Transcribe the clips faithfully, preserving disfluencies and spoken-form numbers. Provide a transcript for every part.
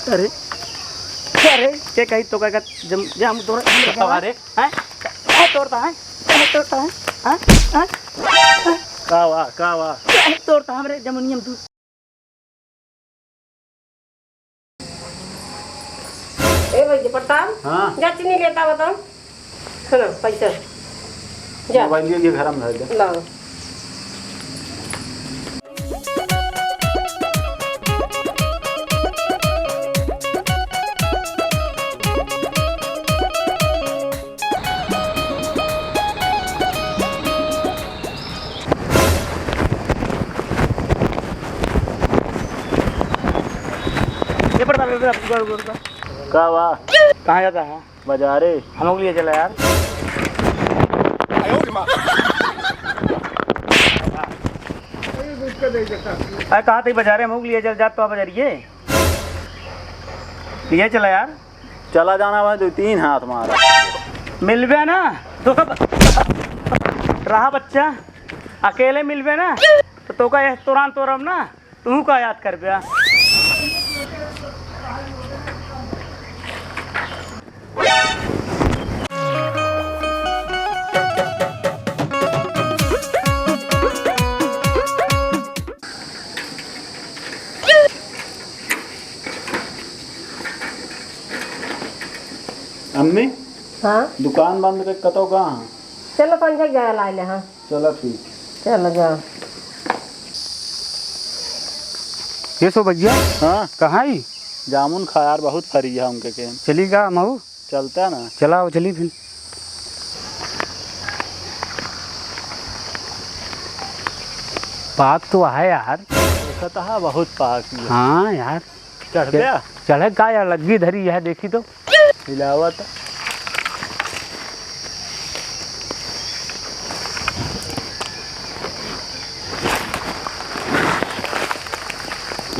अरे, अरे, के कही तो का जम, जाम तोड़, अरे। हैं? काहे तोड़ता है? काहे तोड़ता है? हैं? हैं? का वा, का वा? काहे तोड़ता हमरे जमुनियम तू? ए भाई, प्रताप, हाँ। जा चीनी लेता बताओ। सुनो, पैसा। जा। मोबाइल ये, ये घर में धर दे। लाओ। ये पड़ता, ये पड़ता, रुको, रुको, रुको। का बा? कहाँ जाता है? बाजारे। हमको लिए चला यार। अरे कहा थे बाजारे, हमको लिए चल, जात तो बाजारिए। लिए चला यार। चला जाना भाई, दो तीन हाथ मारा। मिलबे ना, तो कब रहा बच्चा, अकेले मिलबे ना, तो तोका यह तुरंत तोरब ना, तू का याद करबे? अम्मी, हाँ? दुकान बंद करके कतौ गया हाँ? चलो, पंखा गया ला ले, हाँ। चलो, ठीक। चलो, जाओ। ये सो भैया। हाँ? कहाँ ही? जामुन खा यार, बहुत फरी है उनके के। चली का महू? चलता ना। चलाओ, चली फिर। पाक तो है यार। देखा तो है, बहुत पाक ही है। हाँ यार। चढ़ गया? चढ़े का यार, लग्गी धरी है, देखी तो। हिलावत।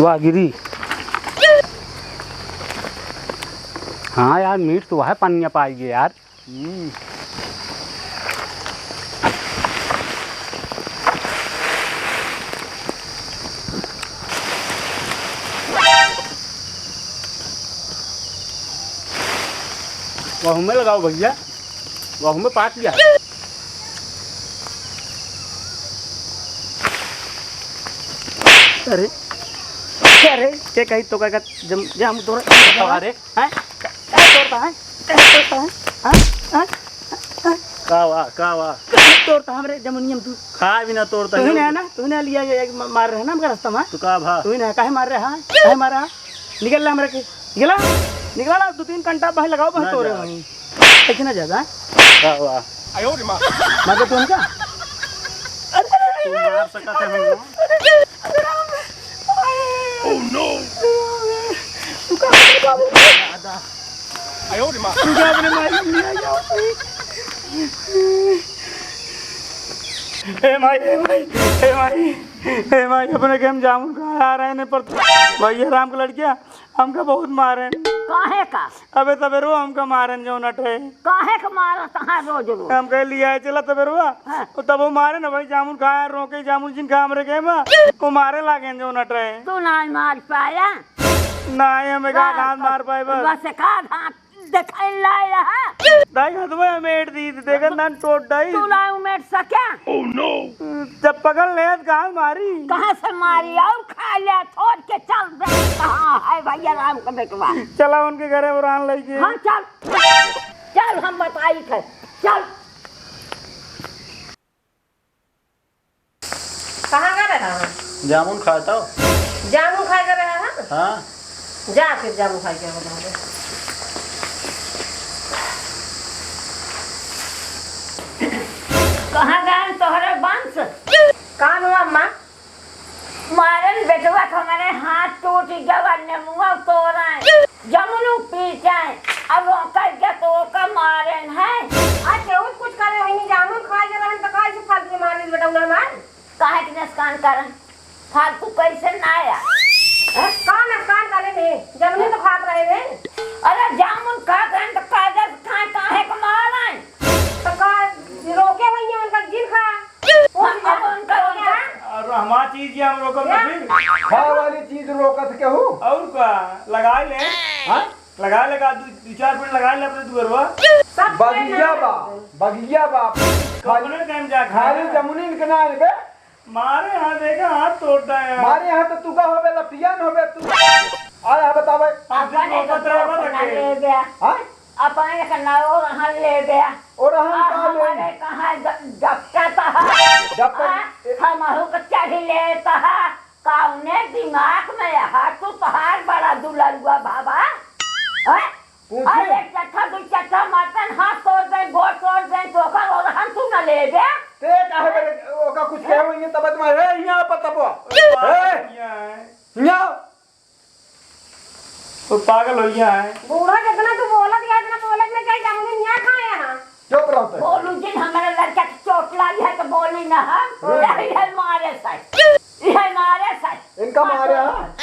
वाह गिरी। हाँ यार, मीठ तो है, पनिया पाई गए यार। हम्म। वहू में लगाओ भैया, वहू में पाक गया। अरे, अरे, के कही तो का जम, जाम तोड़, अरे। हैं? काहे तोड़ता है? काहे तोड़ता है? हैं? हैं? हैं? का वा, का वा? काहे तोड़ता हमरे जमुनियम तू? खा भी ना तोड़ता तू ही है। ना है ना? तू ही ना लिया ये एक म-, मार रहे ना हमका रास्ता में? तू का भा? तू ही ना है, काहे मार रहे हैं? काहे मारा है? निकल ला हमरे के। निकला? निकला ना, दो तीन घंटा बहे लगाओ, बहे ना तोड़े जा। वहीं। कैसे ना जाता है? का वा? मार दे तू हमका? अरे, अरे, अरे, तू मार सकत है हमको? अरे, अरे, अरे, Oh no! तू का, तू का बोल? दादा। आयो रे माँ। तू का अपने माई को ले आ गया? ए माई, ए माई, ए माई, ए माई, अपने के हम जामुन खाए आ रहे हैं, पर भैया राम के लड़किया हमका बहुत मारे। काहे का? अबे तबेरवा हमका मारन जौन अठे। काहे के मारत हैं रोज रोज? हम कहे लिया है, चला तबेरवा। हाँ। तो तब वो मारे ना भाई, जामुन खाए, रोके जामुन जिन खा हमरे के मा, वो मारे लागे जौन अठे। तू ना मार पाया? ना, हमें का बस, दांत मार पाए बस। बस का दांत दिखाई लाया है? दाई हथवा में एट दी, देखन दान टोट डाई। तू ना उमेट सके? Oh no! जब पकड़ ले, तो कहाँ मारी? कहाँ से मारी? और खा ले, छोड़ के चल दे। कहाँ है भैया राम का बेटवा? चला उनके घरे बुलान लइके। हाँ, चल। चल, हम बताई थे। चल। कहाँ गए रहा है? जामुन खाता हो? जामुन खाए गए रहा है? हाँ। जा फिर जामुन खाए के बताओ। कहाँ गए तोहरे वंश? कहाँ हुआ अम्मा? मारन बेटवा के हमरे हाथ टूट गवा, नेमुआ तोड़े, जमुनु पीटे, अब ओकर के तो ओकर मारन है। आ केहू कुछ करे होई नहीं, जामुन खाए के रहन त काहे से फालतू में मार दिल बेटा उन्हें मार? काहे के नुकसान करन? फालतू कैसे ना आया? हैं? का नुकसान करे ने? जमुनु तो खात रहे ने। अरे जामुन खात रहन त काहे से खाए, काहे के मारन? तो का रोके होई है उनका जिन खा? अब उनका, उनका और हमार चीज ये हम रोकब ना फिर? खाए वाली चीज रोकत केहू? और का? लगा ले। हाँ? लगा, लगा, दू, दू चार फुट लगा ले अपने दुअरवा। सब बगिया बा, बगिया बा। कौने टाइम जा खाली खा? जमुनी के ना है बे। मारे यहाँ देखा, हाथ तोड़ दिया। मारे यहाँ तो तू का होबे, लपियन होबे तू। आ, आ बतावे। अब अपने जो को पत्र है, तो बता अपना के। ले गया। हाँ? अपने का नाव रहा ले गया। और हम आ, का ले? हमारे कहाँ ज-, जपटा था? जपटा हाँ, ए- हम आहू को चढ़ी लेता है। कौने दिमाग में है तू, तोहार बड़ा दुलरुआ बाबा? हैं? पूछी? अरे, एक चट्ठा, दू चट्ठा मटन, हाथ तोड़ दे, गोड़ तोड़ दे, तो ओकर ओरहन तू न लेबे? ते काहे बरे, ओका कुछ कहे होइए तब तुम्हारे, ए, हियाँ पर तबो। ए, हियाँ। वो पागल हो गया है। बूढ़ा जितना तू बोलत गया, इतना बोलत में जाई, जामुन यहाँ खाए यहाँ। चुप रहो तू। बोलू जिन, हमारे लड़का के चोट लागी है तो बोली ना हम। हाँ। यही है मारे से। यही मारे से। इनका मारे, हाँ?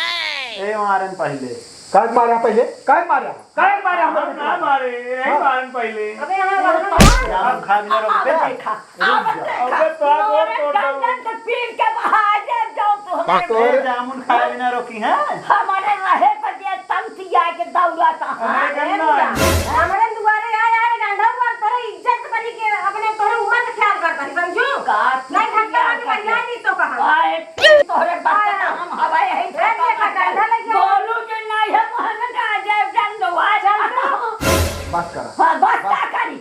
ए, मारन पहले। काहे मारे पहले? काहे मारे? काहे मारे हम? हम ना मारे, यही हाँ। मारन पहले। अबे, यहाँ मारन। जामुन खा भी ना रोकते। अब देखा। अब देखा, अबे तो आप और तोड़ दो। गर्दन से पीट के बहा दे, जाओ तू हमारे तोरे जामुन खाए बिना रोकी हैं? हमारे रहे पर ये तमसिया के दौलत है। अरे गन्ना। हमरे दुआरे आए, आए, डंडा मार, तोरे इज्जत बनी के अपने तोरे उम्र के ख्याल करता है, समझू? का नहीं, धक्का मार के बढ़िया नहीं तो कहा। आए, तोरे बस का हम हवा यही ए, देखा, डंडा लग गया। बोलू जे नहीं है, मोहन का जे डंडवा। चल तू। बस कर। हाँ, बस का करी?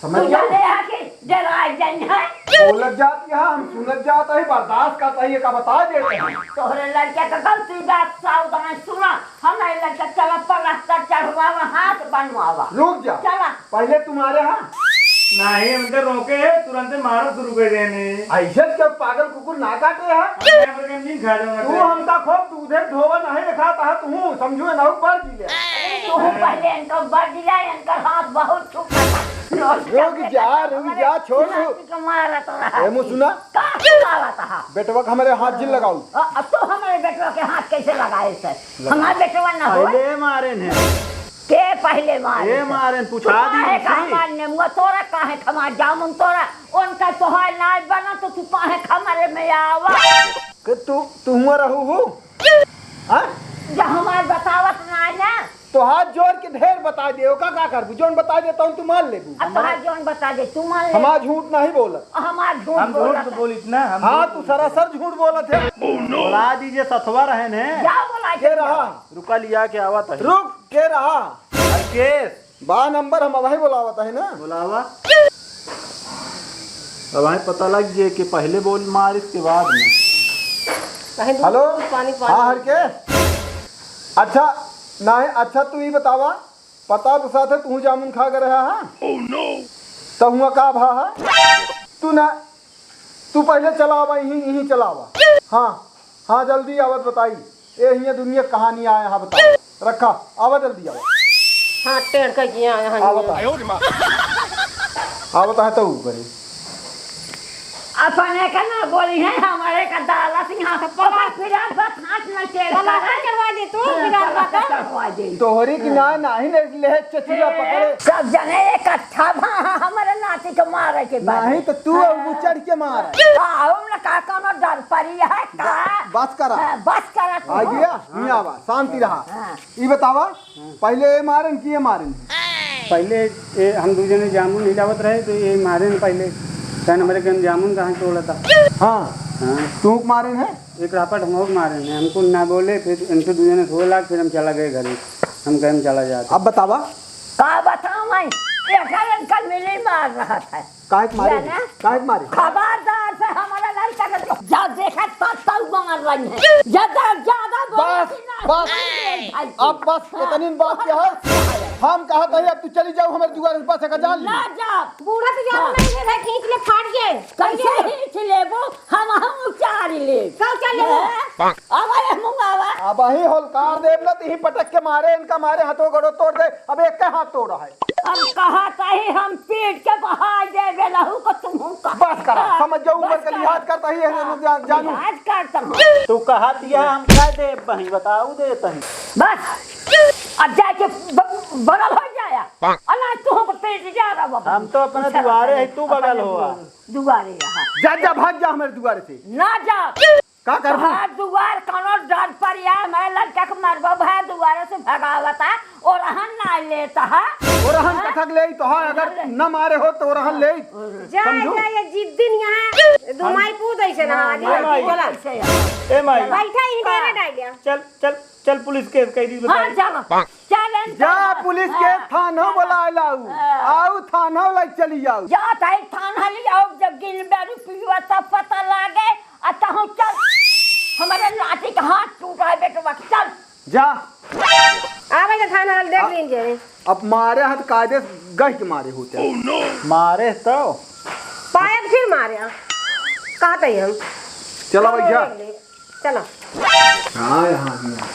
समझ तू गया? जाने यहाँ के डराए जाए हैं? बोलत जात यहाँ, हम सुनत जात है, बर्दाश्त करत है, ये का बता देते हैं। तोहरे लड़के का गलती बात सावधान सुना, हमारे लड़के चला पलस्तर चढ़वावा, हाथ बनवावा। रुक जा। चला। पहले तुम्हारे यहाँ। नहीं, उनके रोके है, तुरंत मारा शुरू कर देने। ऐसे क्यों पागल कुकुर ना काटे है? हम यहाँ पर कहीं नहीं खा रहे तू हैं। हमका खूब दूधे ढोवा नहीं रखा था, तू समझू ना ऊपर जी ले। तू पहले इनको बढ़ दिया, इनका हाथ बहुत छुपा था। रुक जा, रुक जा, छोड़ दो। नाती के मारा तो रहा। ए, मुँह सुना। का सुनावा था? बेटवा के हमारे हाथ जिन लगाऊ। अ, अब तो हमारे बेटवा के हाथ कैसे लगाए से? लगा। हमारे बेटवा ना हो। पहले मारे ने। के पहले मारे ए से? मारे ने, पूछा तू दी काहे से। का मारने मुआ तोरा, काहे का मार जामुन तोरा? उनका तोहार नाय बना तो तू काहे का मारे में आवा? कि तू, तू हुआ रहू हूँ? हाँ? जब हमार बतावत ना है ना। तो हाथ जोड़ के ढेर बता दे, ओका का करबू? जौन बता दे, तौन तू मान लेबू। अब तोहार जौन बता दे, तू मान ले। हमार झूठ नहीं बोलत। हमार झूठ हम झूठ बोलत तो है। बोलित ना, हम हाँ, झूठ तू सरासर झूठ बोलत है। बुला दीजिए, सथवा रहे ने। जाओ, बोला के के रहा? लाओ। रुका, लिया के आवत है। रुक, के रहा? अरे केस। बा नंबर हम अबही बोलावत है ना। बोलावा। अबही पता लग गया कि पहले बोल मार, इसके बाद में। कहीं दूध हेलो? पानी, पानी। हाँ, हर के? अच्छा, नहीं, अच्छा, तू ही बतावा, पता तो साथ है, तू जामुन खा के रहा है? तो हुआ का भा है? तू ना, तू पहले चला आवा, यहीं, यहीं चला आवा। हाँ, हाँ, जल्दी आवत बताई। ए हियाँ दुनिया कहानी आया, हाँ बताओ। रखा, आवा जल्दी आवा। हाँ, टेढ़ का किया आया, हाँ, आवत हियाँ। आवत है तो ऊपर ही। अपने का ना बोली है, हमारे का डाला से यहाँ से पकड़ फिरा, बस हाथ ना टेढ़ पलस्तर करे। चढ़वा दे तू, हाँ, बिगाड़ पलस्तर बात। चढ़वा दे। तोहरी की ना, नाही ले, ले चचिया पकड़े। सब जने इकट्ठा भा, हमारे नाती के मारे के बाद। नाही तो तू हाँ। अब चढ़ के मार। आओ ना का, कोनो डर परी है का? बस करा। हाँ, बस करा तू। आ गया? हाँ। नहीं आवा, शांति रहा। हाँ। ई बतावा, पहले ए मारन कि ए मारन? पहले ए, हम दू जने जामुन हिलावत रहे, तो ए मारन पहले। कहन हमरे के हम जामुन कहाँ तोड़ा था? हाँ। हाँ। तू मारन है? एक रापट हम और मारन है, हमको ना बोले, फिर इनसे दू जने सोए लाग, फिर हम चला गए घरे। हम कहे हम चला जाते। अब बतावा। का बताऊं मैं? एकर इनकर मिली मार रहा था। काहे के मारे? जाना? काहे के मारे? खबरदार से हमारा लड़का के जो, जब देखा तब तब मार रही है। जब ज्यादा बोले बस, कि ना, बस। नहीं, भाई। अब बस, हाँ। इतनी बात क्या है? हम कहा था, अब तू चली जाओ हमारे दुआरे से, बस एक जान ली। ना जा। बूढ़ा तो जान हाँ। नहीं है, खींच ले, फाट गए। कैसे खींच लेबो? हम, हम उचार ले। सब चल ले। हैं? अब आए मुंगावा। अब ही होलकार देव ना, तिही पटक के मारे, इनका मारे, हाथों गोड़ों तोड़ दे। अब एक के हाथ तोड़ा है। हम कहा तही हम पीट के बहा देबे लहू को तुमहू का। बस करा, हाँ, समझ जाओ, उम्र बस के करा। लिहाज करता ही है, हाँ, जान-, जानू। लिहाज करता हूँ। तू कहा दिया, हम क्या दे बही, बताऊ दे तही। बस, अब जाके ब-, बगल हो जाया। अल्लाह तू हमको पीट जा रहा बाबा। हम तो अपने दुआरे है, तू बगल हो। दुआरे रहा। जा, जा, भाग जा हमारे दुआरे से। ना जा। का करबू? घर दुआर कौनो डर पर या, मैं लड़का के मरबो, भाई दुआरे से भगावता, ओरहन ना लेता है। ओरहन हाँ? कथक लेई तो है, अगर ले। न मारे हो तो ओरहन लेई। जा, समझू? जा, ये जिद्दी नहीं है। दो माई पूत ऐसे ना, हाँ, आज माई। बोला। ऐसे है। ए माई। बैठा ही का? डेरे डाल दिया। चल, चल, चल पुलिस केस कह दी, हाँ, बताई। चलो। चल, जा चल। पुलिस के हाँ, थाना चल। बुलाए लाऊ। हाँ। आऊ थाना लाई चली जाऊ। जा ताई थाना ले आओ, जब गिन बेरू पीवा तब पता लागे। आ तहूँ चल, हमारे लाठी का हाथ टूटा है बेटवा, चल। जा। आ भाई, थाना हाल देख आ, लीजिए। अब मारे हाथ कायदे से गह के मारे होते। मारे तो। पायब फिर मारे, आ। कहते ही हम। चलो भैया। चलो। हाँ, यहाँ, यहाँ।